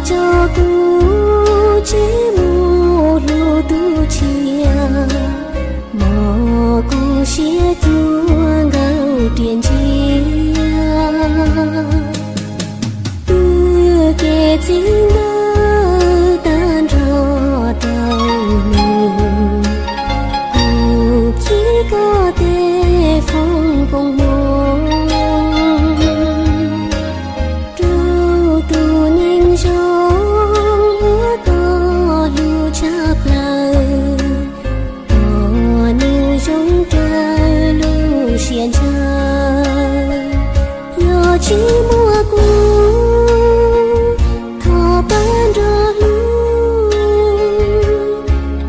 Tso kuv tsev mus hlub tus tshiab, mos kuv siab cuag nkawm riam ntsia. Twb kev txij nkawm tag nrho rau nws, kuv khib koj tej foob koom hmoov rau tus neeg zoo uas koj hlub tshaj plaws. Tos nws zoo raws lub siab ntshaw, yog tsis muaj kuv thov pab nrog hlub,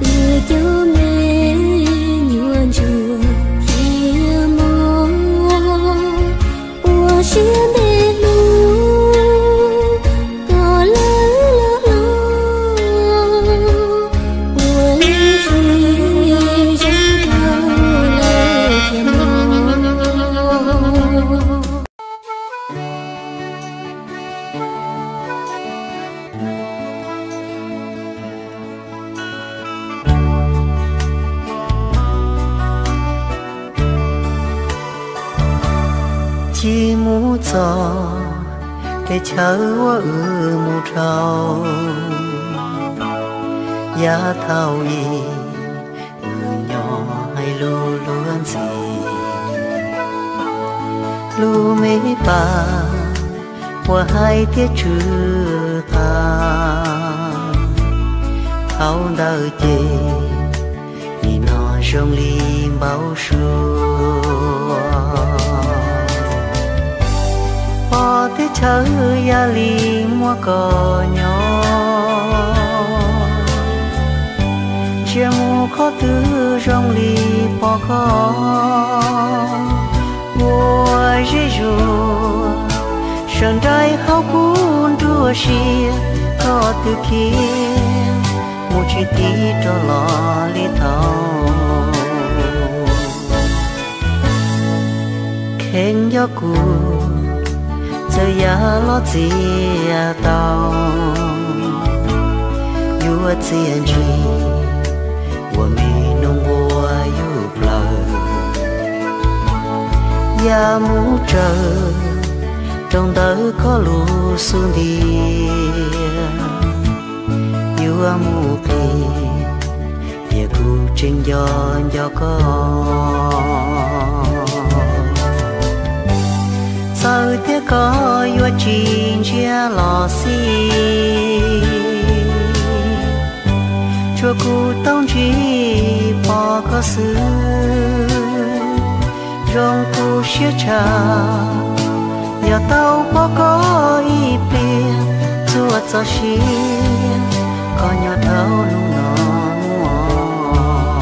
wb cov me nyuam ntsuag thiab mos, ua siab ntev hlub kom lawv los hlob, ua leej txiv zoo rau lawv thiab mog. Cia mus txog teb chaws uas wb mus dhau, yav thaum ub wb nyob hais lus luag ntxhi, lus me pas uas hais tias tsw qa. Thaum ntawd ces nim no zoo li npau suav, pom teb chaws yam li muaj koj nyob, ntsia mus qhov twg zoo li pom koj ua zej zuag, sawv nraim hauv kuv nruab siab, koj twb khiav mus tsis tiv rov los li thaum. Kheev nco kuv txawm yam los txias tau, yuav txiaj ntsig ua me nug nqua yus plaws, yam mus tsawg rau ntawm koj lub xub ntiag, yuav mus qis tias kuv tseem nco nco koj. Txawm tias koj yuav tsis ntsia los xij, tsuas kuv tau ntsib pom koj xwb, zoo kuv siab tshaj. Yog tau pom koj ib pliag, txhua txoj sia koj nyob dhau hnub no muaj.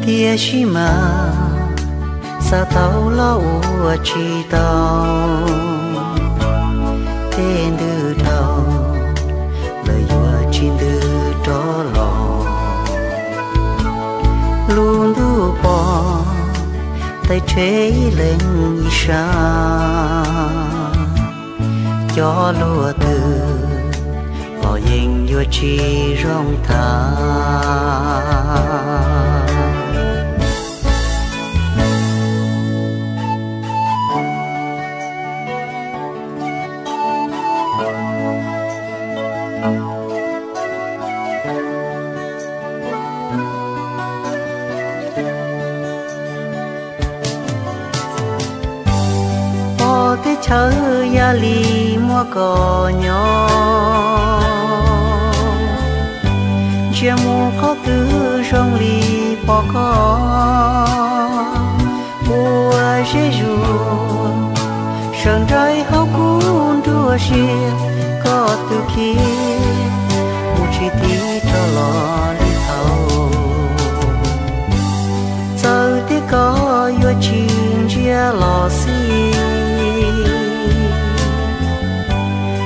Tiam sis mas xav tau los ua tsis tau, tej ntws dhau lawm yuav tsis ntws rov los. Lub ntuj pom tej tsheb ib leeg ib sab, cov luaj twg los yeej yuav tsis zoo tham. Pom teb chaws yam li muaj koj nyob, ntsia mus qhov twg zoo li pom koj ua zej zuag, sawv nraim hauv kuv nruab siab, koj twb khiav mus tsis tiv rov los li thaum. Txawm tias koj yuav tsis ntsia los xij,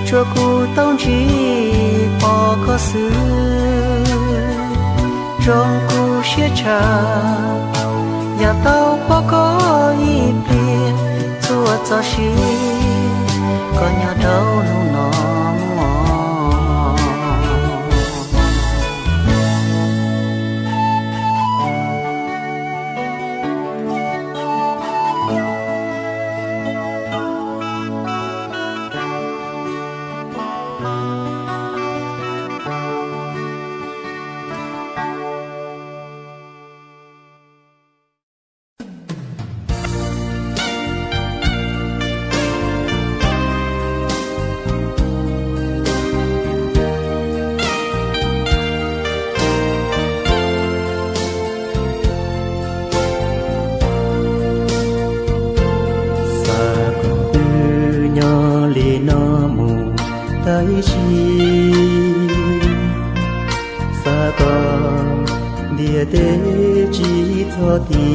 tsuas kuv tau ntsib pom koj xwb, zoo kuv siab tshaj. Yog tau pom koj ib pliag, txhua txoj sia Koj nyob rau hnub no. Xav kom wb nyob li no mus tag ib sim, xav kom ntiaj teb tsis txhob ti,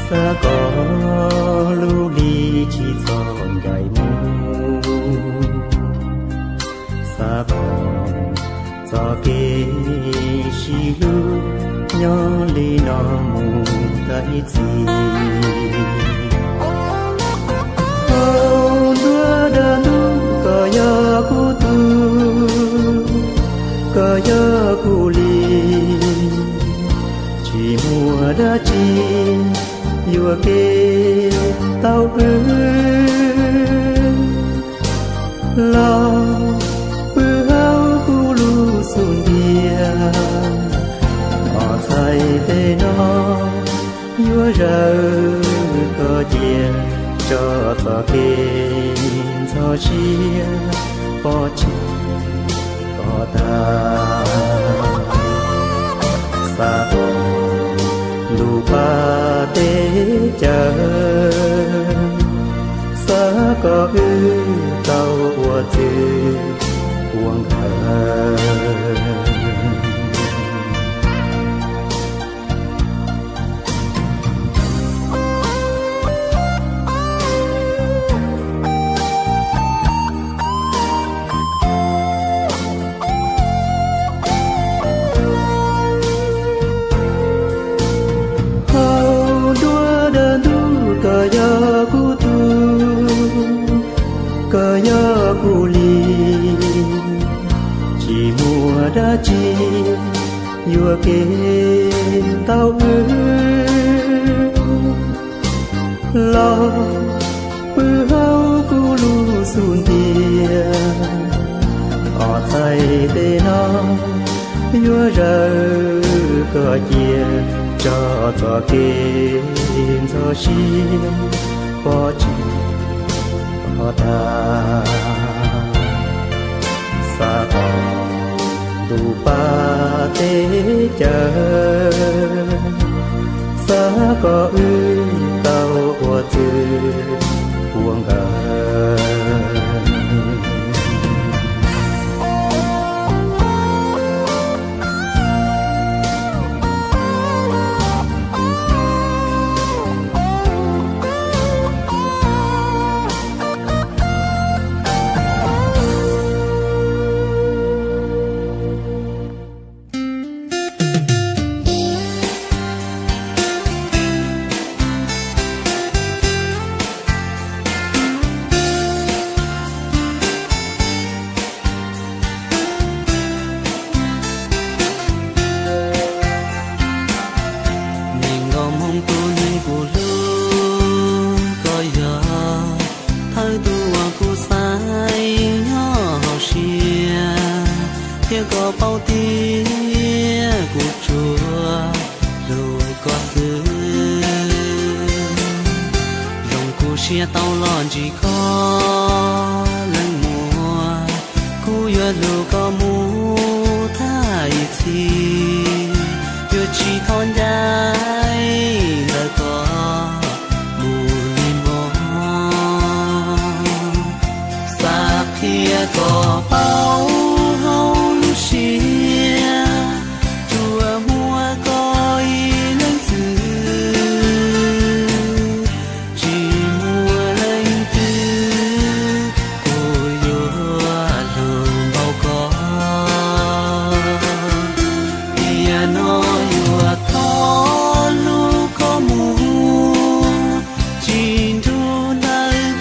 xav kom lub hli tsis txhob ncaim mus, xav kom txoj kev sib hlub nyob li no mus tag ib txhis. Hauv nruab dab ntub koj yog kuv tug, koj yog kuv li, tsis muaj dab tsi yuam kev tau wb. Los pw hauv kuv lub xub ntiag, ob txhais tes no yuav zawm koj cia, tso txoj kev ntxhov siab pov tseg kom tag. Xav kom ntuj pab teb chaws, xav kom wb tau ua txwv ua nkawm. Hauv nruab dab ntub koj yog kuv tug, koj yog kuv li, tsis muaj dab tsi yuam kev tau wb. Los pw hauv kuv lub xub ntiag, ob txhais tes no yuav zawm koj cia, tso txoj kev ntxhov siab pov tseg kom tag. Xav kom ntuj pab teb chaws, xav kom wb tau ua txwv ua nkawm. Me nkauj Hmoob tus neeg kuv hlub, koj yog thawj tus uas kuv xaiv nyob hauv siab, thiab koj paub tias kuv tsuas hlub koj xwb. Zoo kuv siab tau los ntsib koj leej muam, kuv yuav hlub koj mus tag ib txhis, yuav tsis thov ncaim ntawm koj mus li mog. Xav qhia kom paub hauv lub siab, tsuas muaj koj ib leeg xwb, tsis muaj leej twg kuv yuav hlub npaum koj. Tiam no yuav thov hlub koj mus, tsis nrug ntawm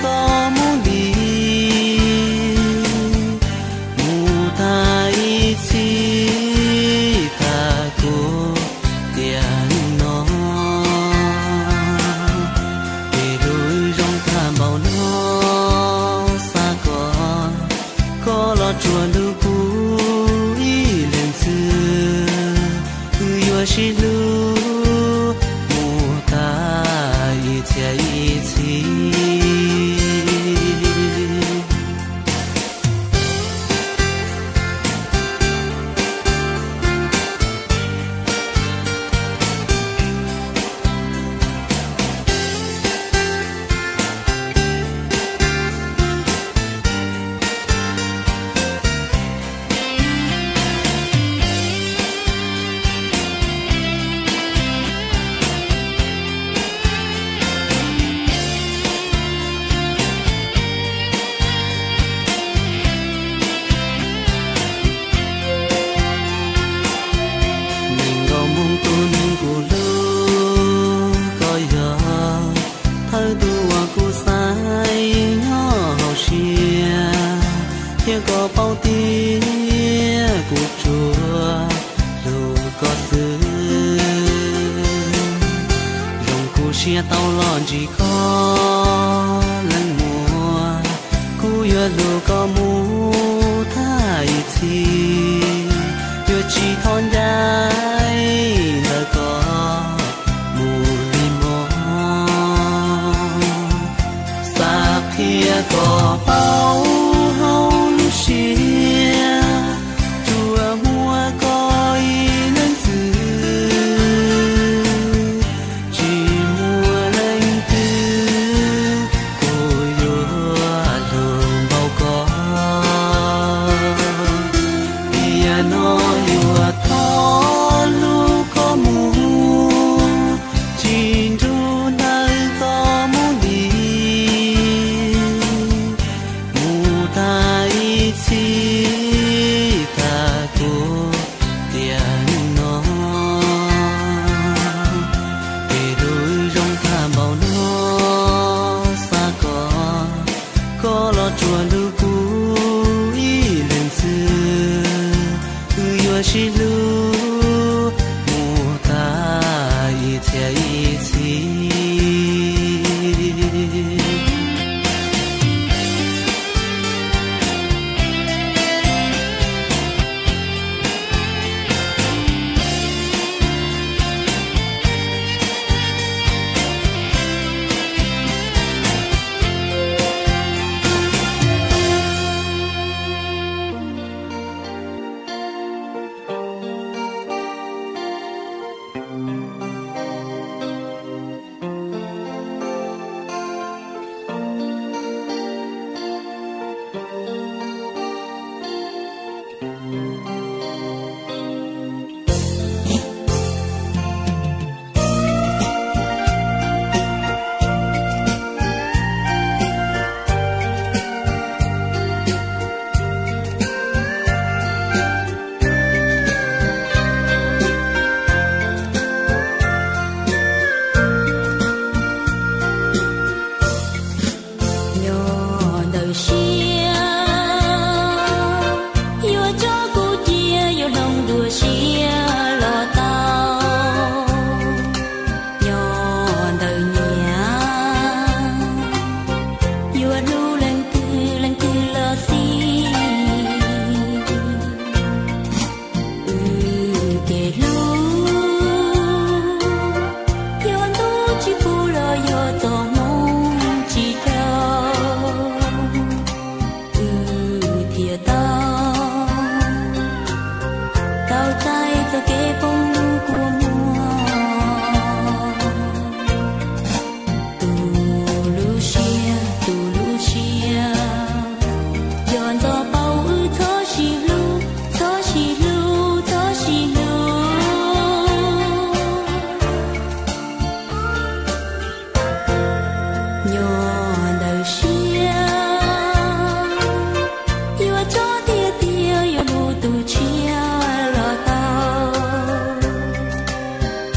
ib txhis. Nees nkaum moos tus neeg kuv hlub, koj yog thawj tus uas kuv xaiv nyob hauv siab, thiab koj paub tias kuv tsuas hlub koj xwb. Zoo kuv siab tau los ntsib koj leej muam, kuv yuav hlub koj mus tag ib txhis, yuav tsis thov ncaim ntawm koj mus li mog. Xav qhia kom paub hauv lub siab, tsuas muaj koj ib leeg xwb, tsis muaj leej twg, kuv yuav hlub npaum koj. Tiam no yuav thov hlub koj mus, tsis nrug ntawm koj mus li, mus tag ib txhis tag kuv tiam no. Tej lus zoo tag npaum no, xav kom koj los tsuas hlub kuv ib leeg xwb, wb yuav sib hlub mus tag ib txhiab ib txhis. Nyob ntawm siab yuav tso kuv cia, yuav hloov dua siab los tau. Nyob ntawm nyiam yuav hlub leej twg leej twg los xij. Wb kev hlub yuav ntuj tsis pub los yog txoj hmoo tsis tau, wb thiaj tau, tau txais txoj kev poob lub kua muag. Tus lub siab, tus lub siab, yog ntxov paub wb txhob sib hlub, txhob sib hlub, txhob sib hlub. Nyob ntawm siab yuav tso tiag tiag, yuav hlub tus tshiab los tau.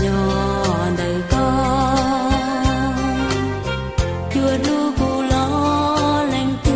Nyob ntawm koj yuav hlub kuv los leej twg.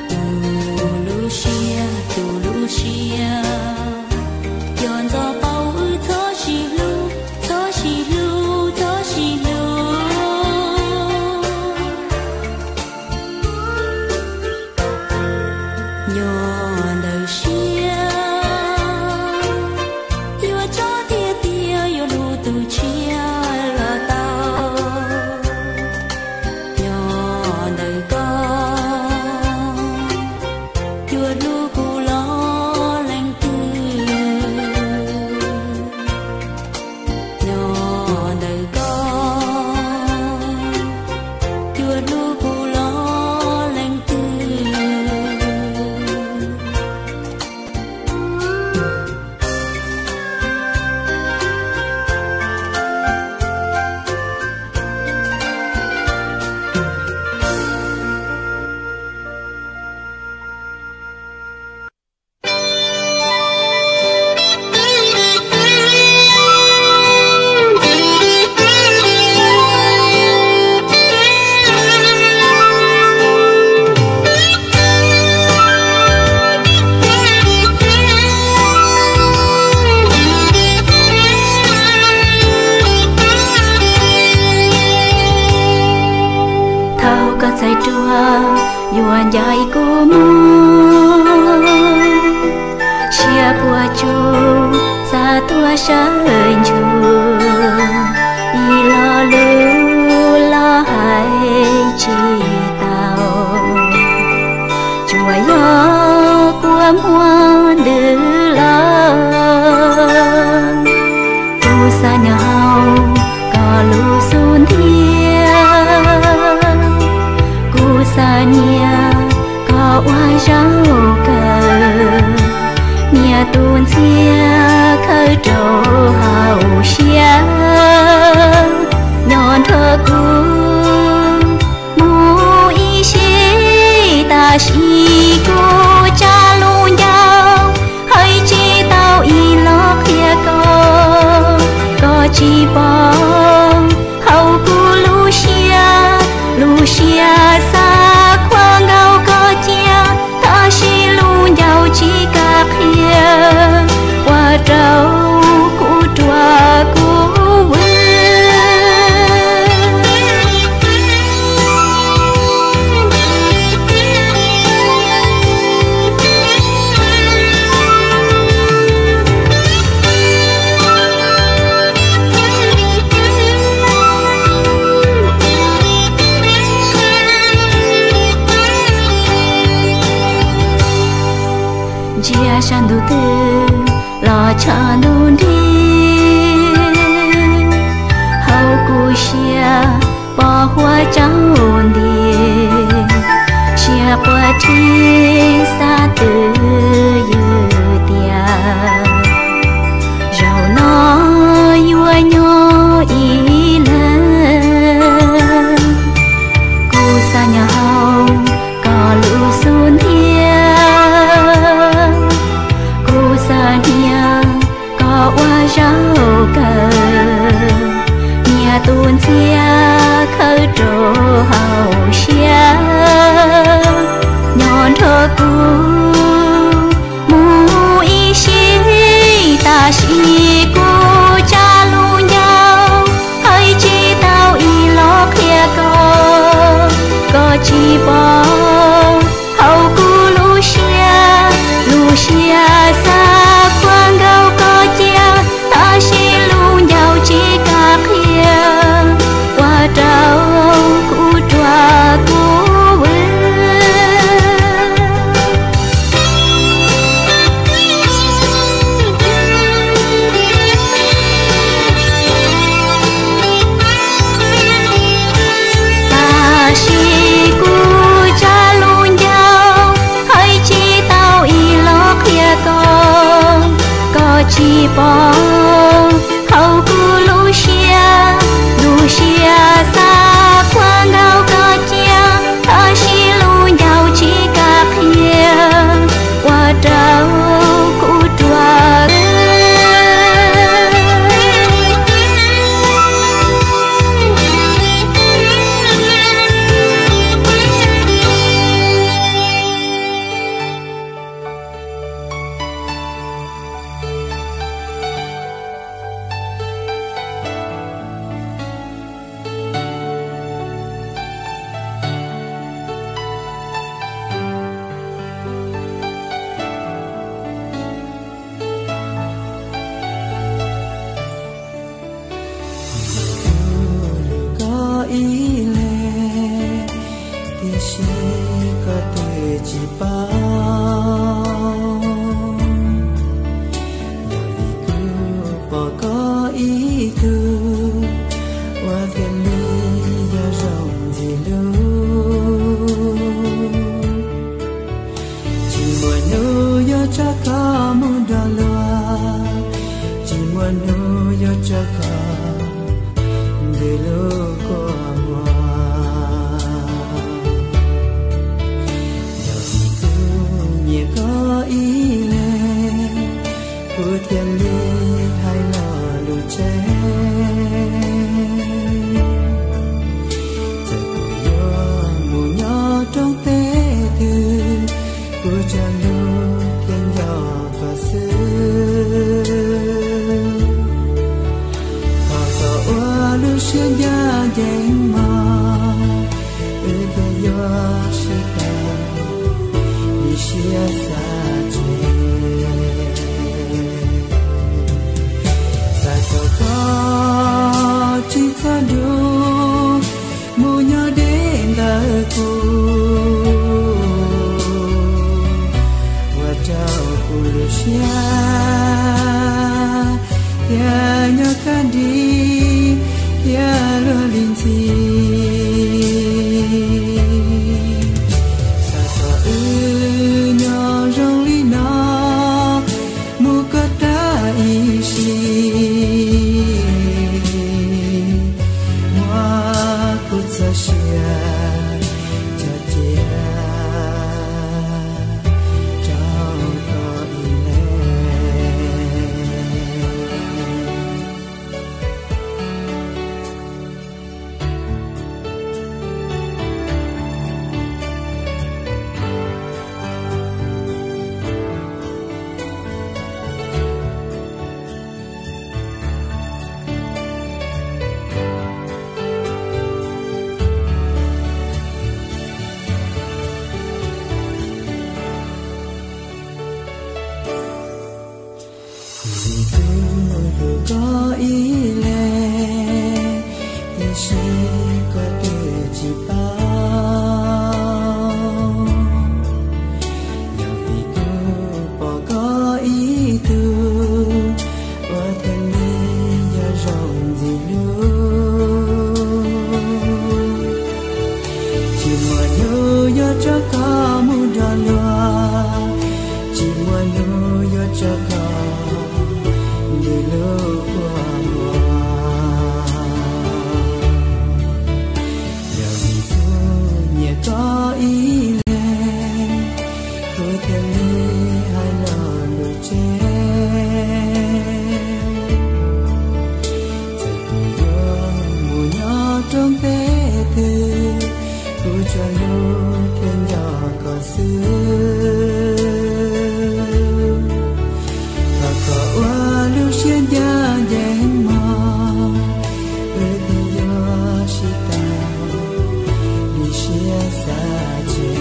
Tus lub siab, Tus lub siab cov ntxov paub wb txhob sib hlub, txhob sib hlub, txhob sib hlub. Nyob ntawm siab yuav tso tiag tiag yuav hlub tus tshiab los tau. Nyob ntawm koj yuav hlub kuv los leej twg. Nyob ntawm koj yuav hlub kuv los leej twg. Thaum koj txhais ruag yuav ncaim kuv mus, siab puas tsuaj xav tuaj sawv ntsug, ib lo lus los hais tsis tau, tsuas yog kua muag ntws los. Kuv xav nyob hauv koj lub xub ntiag, kuv xav nyiam koj ua zaub kawg, nyiam tus ntxhiab khawb rau hauv siab, nyob nrog kuv mus ib sim, tab sis kuv tsa lub ncauj hais tsis tau ib los qhia koj, koj tsis pom hauv kuv lub siab, lub siab xav khuam nkaus koj cia, tab sis lub ncauj tsis kam qhia, ua rau kuv ruam kuv vwm. Ntsia sab ntuj twg los tshav ntuj nrig, hauv kuv siab pom huab tsaug nti, siab quaj tsis xav twv ywm tias zaum no yuav nyob ib leeg. Kuv xav nyob hauv koj lub xub ntiag, kuv xav nyiam koj ua zaub kawg, nyiam tus ntxhiab khawb rau hauv siab, nyob nrog kuv mus ib sim, tab sis kuv tsa lub ncauj hais tsis tau ib los qhia koj, koj tsis pom hauv kuv lub siab, lub siab xav khuam nkaus koj cia, tab sis lub ncauj tsis kam qhia, ua rau kuv ruam kuv vwm. Tab sis kuv tsa lub ncauj hais tsis tau ib los qhia koj, koj tsis pom hauv kuv lub siab, lub siab xav khuam nkaus koj cia, tab sis lub ncauj tsis kam qhia, ua rau kuv ruam. tsis paub, yog vim kuv pom koj ib tug ua tiag li yog zoo ntxiv lug. Tsis muaj hnub yuav tso koj mus nrog luag, tsis muaj hnub yuav tso koj ntws lub kua muag. Yog vim kuv nyiam koj ib leeg, kuv thiaj li hais lo lus tseg. Txawm kuv yuav mus nyob roob teb twg, kuv tsuas hlub thiab nco koj xwb. Thov koj ua lub siab ncaj ncees mog, wb thiaj yuav sib tau li siab xav tseg. Xav kom koj tsis txhob nrug mus nyob deb ntawm kuv, ua rau kuv lub siab thiaj nyob kaj nrig thiab luag li ntxhi. Xav kom wb nyob zoo li no mus kom tas ib sim, muab kuv txoj sia coj cia rau koj ib leeg. Vim kuv hlub koj ib leeg, tiam sis koj twb tsis paub. Yog vim kuv pom koj ib tug ua tiag li yog zoo ntxiv lug. Tsis muaj hnub yuav tso koj mus nrog luag, tsis muaj hnub yuav tso koj ntws lub kua muag. Yog vim kuv nyiam koj ib leeg, kuv thiaj li hais lo lus tseg. Txawm kuv yuav mus nyob roob teb twg, kuv tsuas hlub thiab nco koj xwb. Thov koj ua lub siab ncaj ncees mog, wb thiaj yuav sib tau li siab xav tseg.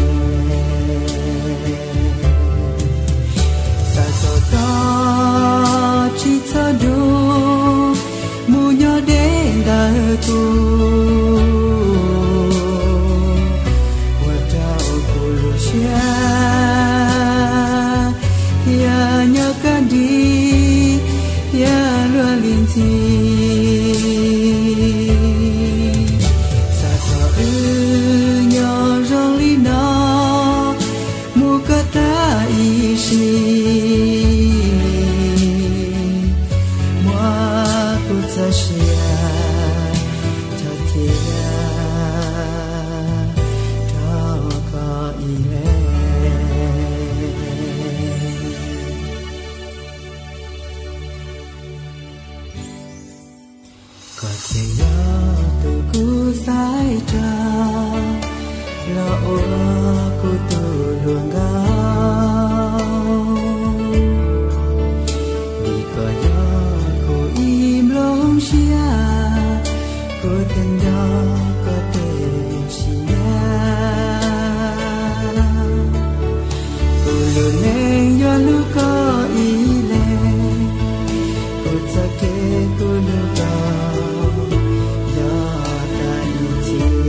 Xav kom koj tsis txhob nrug mus nyob deb ntawm kuv, ua rau kuv lub siab thiaj nyob kaj nrig thiab luag li ntxhi. Xav kom wb nyob zoo li no mus kom tas ib sim, muab kuv txoj sia coj cia rau koj ib leeg. Koj thiaj yog tus kuv xaiv tau los ua kuv tus hluas nkauj. Vim koj yog kuv ib nplooj siab, kuv thiaj nco koj tej sim nyab. Kuv lub neej yuav hlub koj ib leeg, kuv txoj kev kuv hlub koj yog tas ib txhis.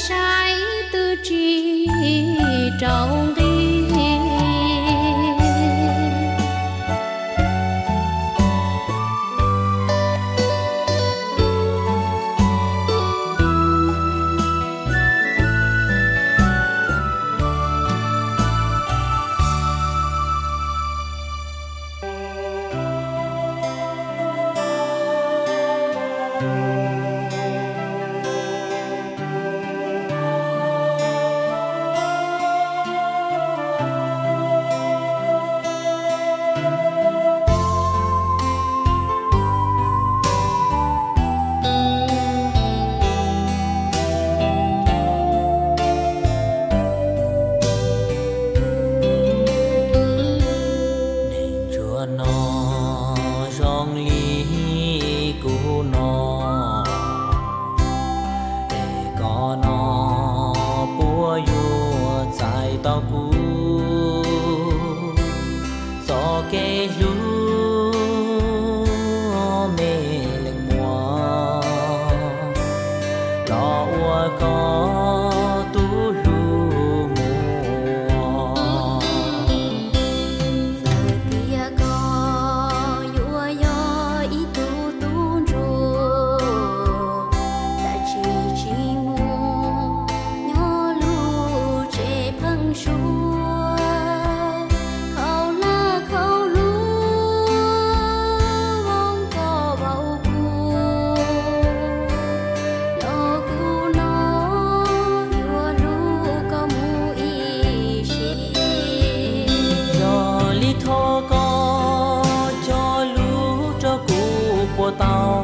saib twb tsis rau nqi. Neeg ntsuag no zoo li kuv no, es koj no puas yuav txais tau kuv txoj kev hlub me leej muam los ua koj tus hlub muam? Txawm tias koj yuav yog ib tug tub ntsuag, tab sis tsis muaj nyob lub tsev pheeb suab. Khaus hlab khaus lug vau koj vau kuv, los kuv no yuav hlub koj mus ib sim. Yog li thov koj cog lus rau kuv puas tau?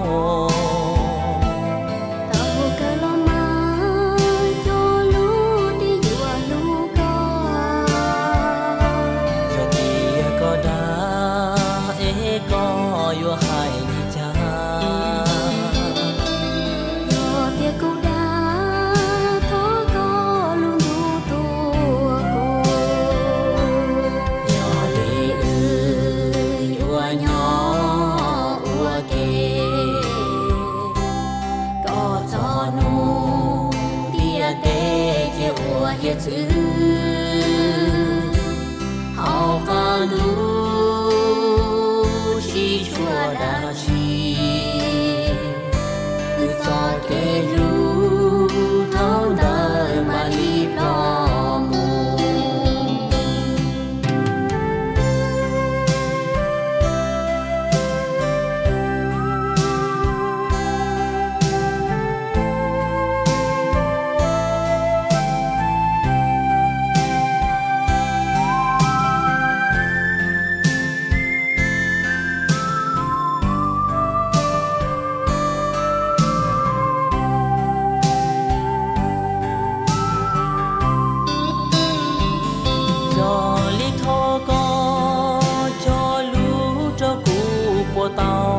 Tau kawg los mas cog lus tias yuav hlub koj. Yog tias koj dag es koj yuav hais li cas? Yog tias kuv dag, thov koj lub ntuj tuaj kuv. Yog li wb yuav nyob ua ke, koj txoj hnub ntiaj teb ces ua hiav txwv. Hauv qab ntuj tsis tshuav dab tsi, wb txoj kev hlub thaum ntawd mam li ploj mus. Yog li thov koj cog lus rau kuv puas tau?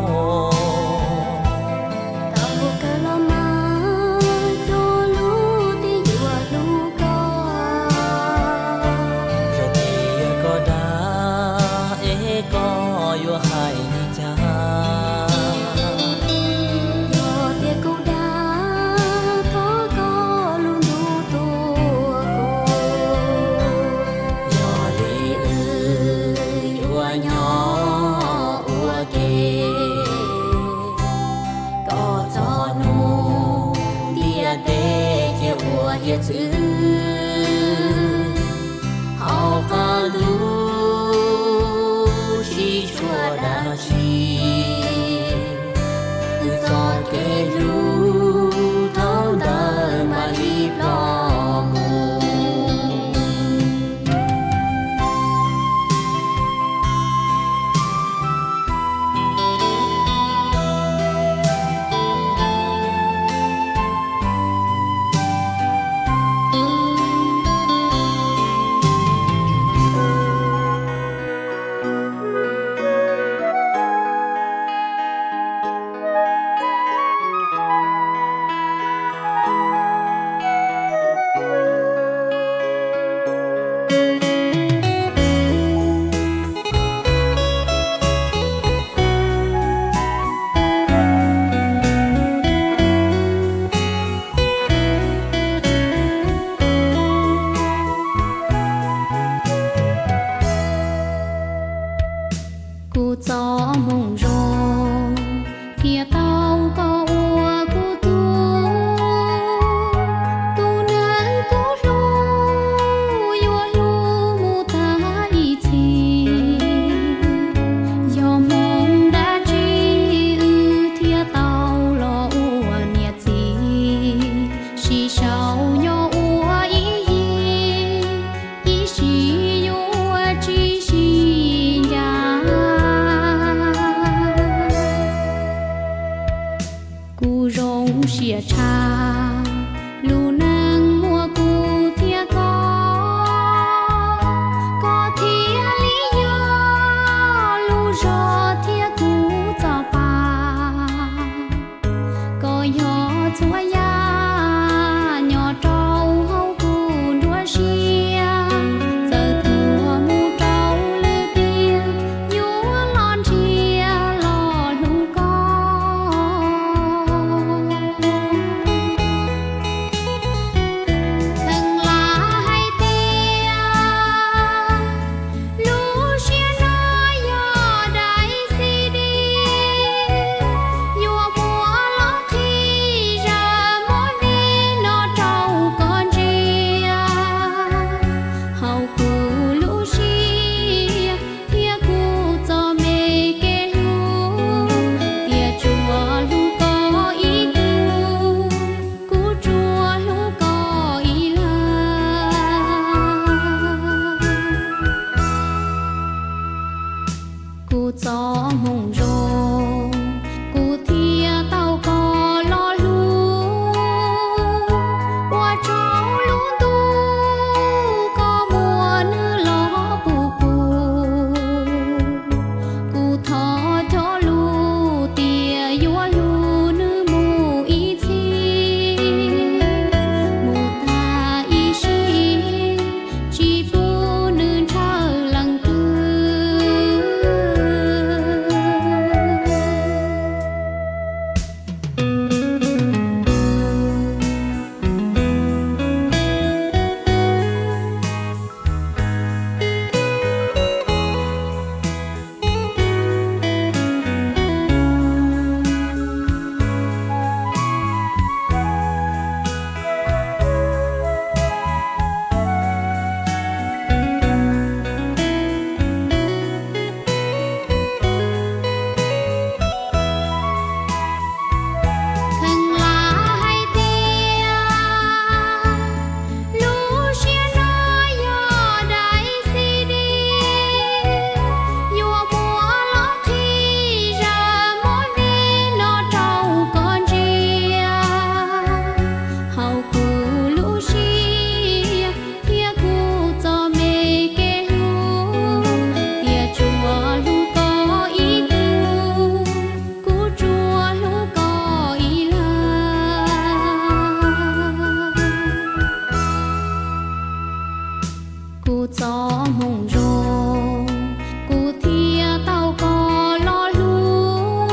Tau kawg los mas cog lus tias yuav hlub koj. Yog tias koj dag es koj yuav hais li cas? Yog tias kuv dag, thov koj lub ntuj tuaj kuv. Yog li wb yuav nyob ua ke, koj txoj hnub ntiaj teb ces ua hiav txwv. Hauv qab ntuj tsis tshuav dab tsi, wb txoj kev hlub thaum ntawd mam li ploj mus. Tias tshaj lub neej muaj kuv thiab koj, koj thiaj li yog lub zog thiab kuv txoj pa. Koj yog txhua yam nyob rau hauv kuv nruab siab, txawm tuag mus rau lwm tiam yuav los nrhiav los hlub koj. Kheev lam hais tias lub siab no yog daim C D, yuav muab los qhib zaj movie no rau koj ntsia. Hauv kuv lub siab thiab kuv txoj me kev hlub, tias tsuas hlub koj ib tug, kuv tsuas hlub koj ib leeg. Kuv txoj hmoo zoo, kuv thiaj tau koj los hlub, ua tsaug lub ntuj koj muab nws los pub kuv. Kuv thov cog lus tias yuav hlub nws mus ib txhis, mus tag ib sim, tsis pub nws ntshaw leej twg. Kheev lam hais tias lub siab no yog daim C D, yuav muab los qhib zaj movie no rau koj ntsia. Hauv kuv lub siab thiab kuv txoj me kev hlub, tias tsuas hlub koj ib tug, kuv tsuas hlub koj ib leeg. Kuv txoj hmoo zoo, kuv thiaj tau koj los hlub,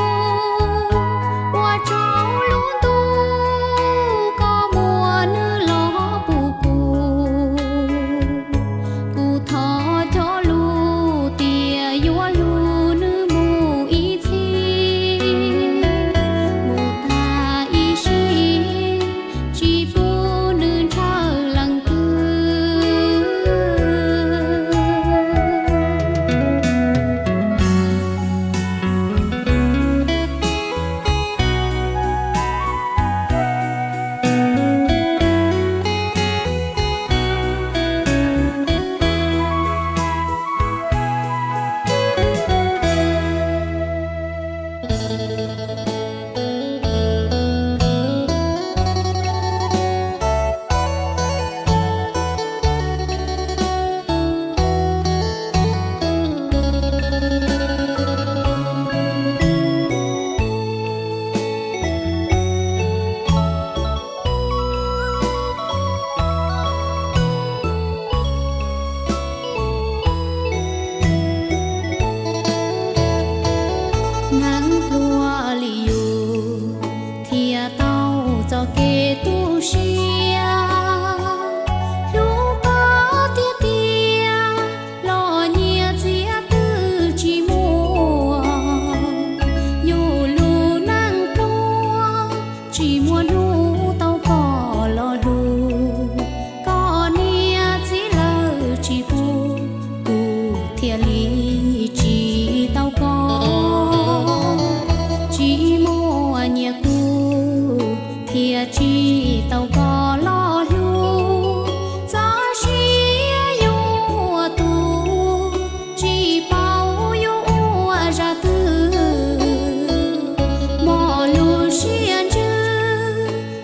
ua tsaug lub ntuj koj muab nws los pub kuv. Kuv thov cog lus tias yuav hlub nws mus ib txhis, mus tag ib sim, tsis pub nws ntshaw leej twg. Neeg pluag li yus thiaj tau txoj kev tu siab, hlub koj tiag tiag los nyiaj txiag twb tsis muaj. Yus lub neej pluag tsis muaj hnub tau koj los hlub, koj niam txiv lawv tsis pub, kuv thiaj li tsis tau koj. Tsis muaj nyiaj kuv thiaj tsis tau koj los hlub, txoj sia yuav tu, tsis paub yuav ua zaj twg. Mog lub siab ntsws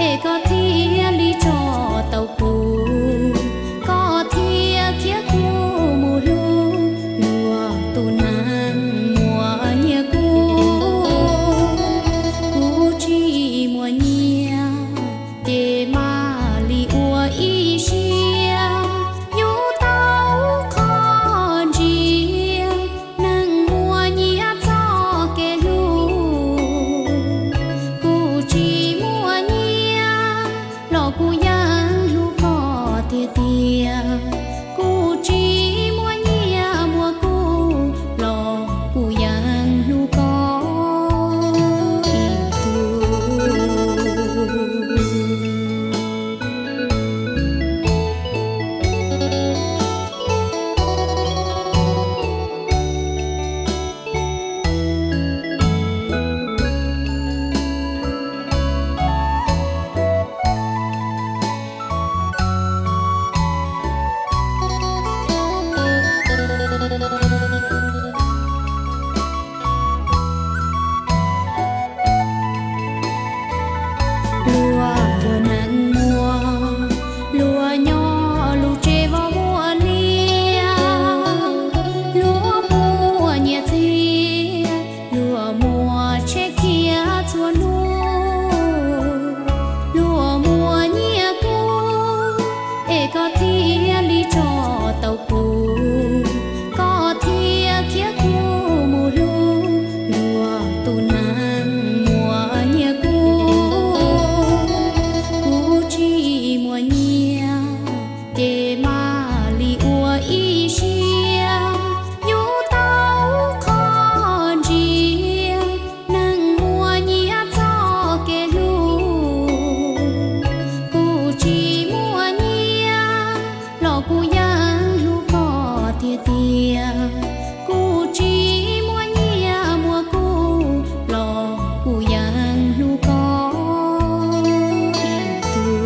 es koj thiaj li tso tau kuv, koj thiaj khiav kuv mus hlub luag tus neeg muaj nyiaj kuv. Kuv tsis muaj nyiaj ces mam li ua ib siab, yus tau qhov ntsia neeg muaj nyiaj txoj kev hlub. Kuv tsis muaj nyiaj los kuv yeej hlub koj tiag tiag, kuv tsis muaj nyiaj muaj kub los kuv yeej hlub koj ib tug. Luag yog neeg muaj, luag nyob lub tsev vog muaj liaj, luag muaj nyiaj txiag, luag muaj tsheb khiav txhua hnub, luag muaj nyiaj kub, es koj thiaj li tso tau kuv, koj thiaj khiav kuv mus hlub luag tus neeg muaj nyiaj kub. Kuv tsis muaj nyiaj ces mam li ua ib siab, yus tau qhov ntsia neeg muaj nyiaj txoj kev hlub. Kuv tsis muaj nyiaj los kuv yeej hlub koj tiag tiag, kuv tsis muaj nyiaj muaj kub los kuv yeej hlub koj ib tug.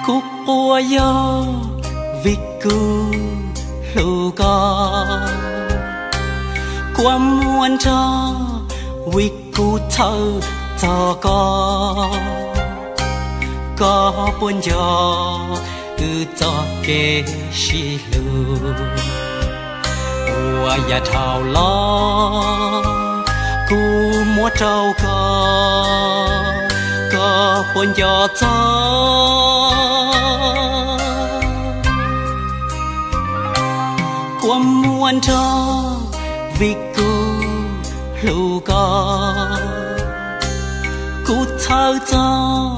Kuv quaj yog vim kuv hlub koj, kuv muaj nrog vim kuv txhawj txog koj. Koj puas nco wb txoj kev sib hlub uas yav dhau los kuv muab rau koj? Koj puas nco txog kuv muaj nrog vim kuv hlub koj? Kuv txhawj txog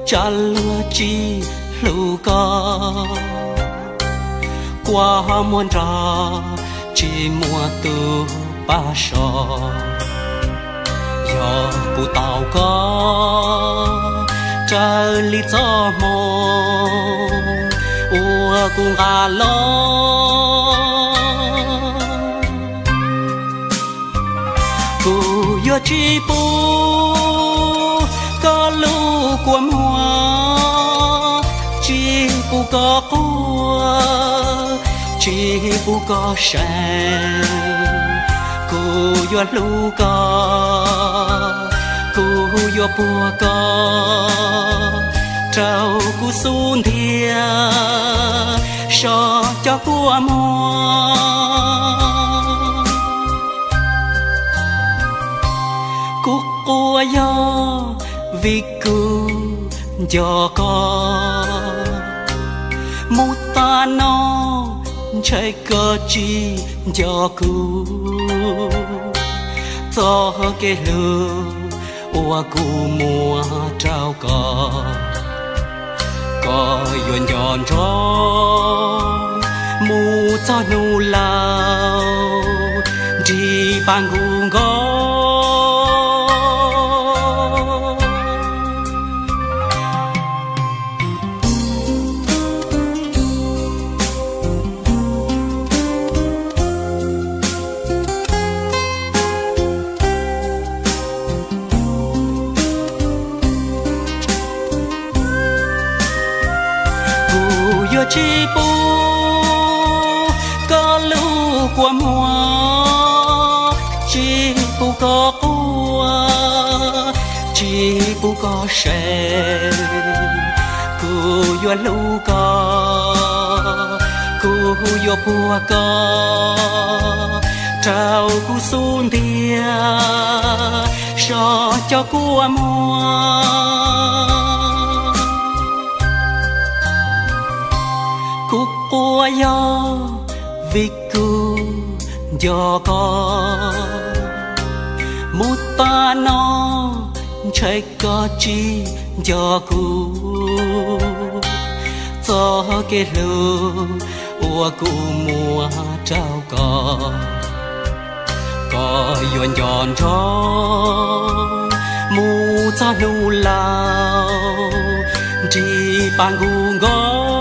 tsam luag tsis hlub koj, kua muag nrog tsis muaj tus pab so. Yog kuv tau koj raws li txoj hmoo uas kuv nqa los, kuv yuav tsis pub koj lub kua muag, tsis pub koj quaj, tsis pub koj seev. Kuv yuav hlub koj, kuv yuav puag koj rau kuv xub ntiag so cov kua muag. Kuv quaj yog vim kuv nco koj, Mus tag no ntshe koj tsis nco kuv, txoj kev hlub uas kuv muab rau koj, koj yuav nco nrho mus txog hnub laus nrig paj nkuj nkoos. Kuv yuav tsis pub koj lub kua muag, tsis pub koj quaj, tsis pub koj seev. Kuv yuav hlub koj, kuv yuav puag koj rau kuv xub ntiag saum cov kua muag. Kuv quaj yog vim kuv nco koj, mus tag no ntshe koj tsis nco kuv, txoj kev hlub uas kuv muab rau koj, koj yuav nco nrho mus txog hnub laus nrig paj nkuj nkoos.